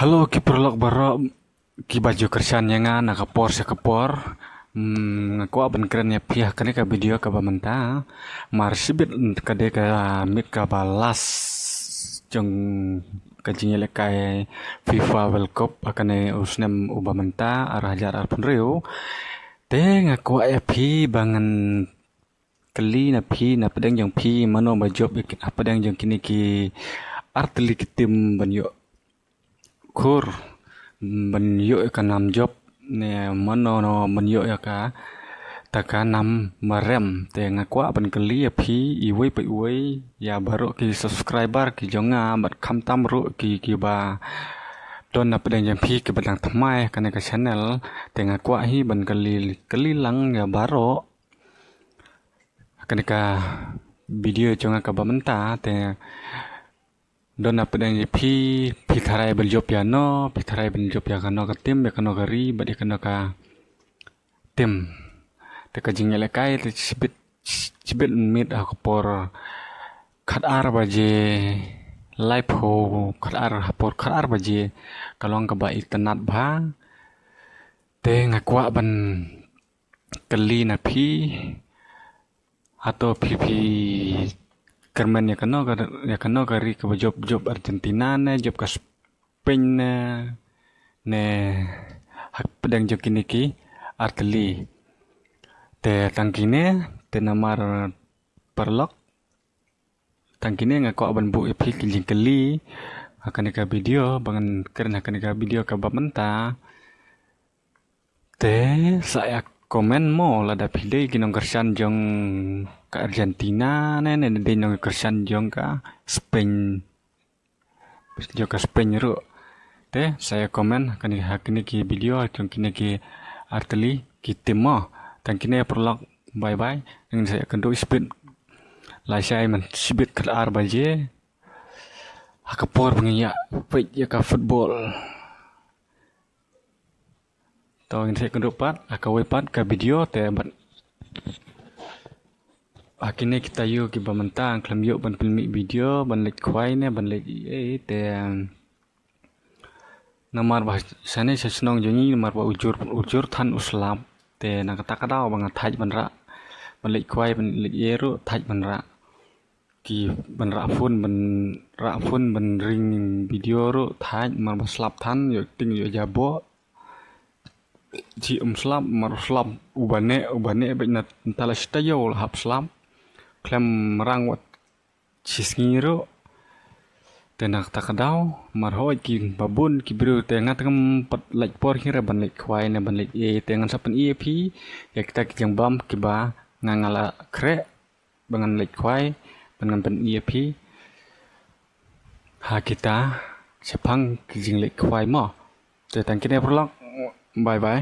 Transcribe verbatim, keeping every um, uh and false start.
Hello ki paralok baroh kiba ju kyrshan ïa nga na ka por sha ka por. Hmm, nga kwah ban kren ïa phi ha kane ka video kaba mynta. Mar shibit ka dei ka miet kaba last jong ka jingïalehkai FIFA World Cup ha kane u snem uba mynta ar hajar arphew hynriew. Te nga kwah ïa phi ba ngan kylli na phi, na pdeng jong phi mano ba jop ha pdeng jong kine ki artylli ki tim ban ïoh khur ban ïoh ïa ka nam jop, ne mano ban ïoh ïa kata ka nam marem. Te nga kwah ban kylli ïa phi iwei pa iwei, ïa baroh ki subscriber ki jong nga bad khamtam ruh ki, kiba don na pdeng jong phi kiba dang thymmai kane ka channel. Te nga kwah hi ban kylli, kylli lang ïa baroh ha kane ka video jong nga kaba mynta. Te don na pdeng jong phi, phi tharai ban jop ïa no, phi tharai ban jop ïa kano ka tim, ïa kano ka ri bad ïa kano ka tim. Te ka jingïalehkai te shibit, shibit miet ha ka por khatar baje, laiphew khatar, ha por khatar baje, ka long kaba itynnad bha. Te nga kwah ban kylli na phi, hato phi, phi kyrmen ïa kano ka, ïa kano ka ri kaba jop, jop Argentina ne jop ka Spain ne, ne ha pdeng jong kine ki artylli. Te tang kine, te namar paralok, tang kine nga kwah ban buh ïa phi ki jingkylli ha kane ka video ba ngan kren ha kane ka video kaba mynta. Te sa ïa comment mo lada phi dei ki nongkyrshan jong ka Argentina ne, ne dei nongkyrshan jong ka Spain, jong ka Spain ruh. Te sa ïa comment ha kane, ha kine ki video jong kine ki artylli ki tim mo. Tang kine paralok, bye bye. Ngin sa ïakynduh shibit, lashai man shibit khatar baje, ha ka por ba ngin ïa peit ïa ka football. To ngin sa ïakynduh pat ha kawei pat ka video te bad ha kine kita ïoh kiba mynta khlem ïoh ban pynmih video ban leit khwai ne ban leit ei ei te namar ba shane sha shnong jong ngi namar ba u jur, u jur than u slap. Te na kata ka daw ba nga thait ban rah ban leit khwai ban leit ei ruh thait ban rah ki ban rah phone, ban rah phone ban ring video ruh thait namar ba slap than, ïoh ting ïoh jaboh. Ji um slap, mar slap uba neh, uba neh bad na tala shi taïew la hap slap. Khlem rang wat shi sngi ruh. Te na kata ka daw mar hoi ki babun ki briew te nga tang pat lait por hi re ban leit khwai ne ban leit ei te ngan sa pyni ïa phi ïa kita ki jingbam kiba nga nga la khreh ba ngan leit khwai, ba ngan pyni ïa phi ha kita shaphang ki jingleit khwai mo. Te tang kine paralok, bye bye.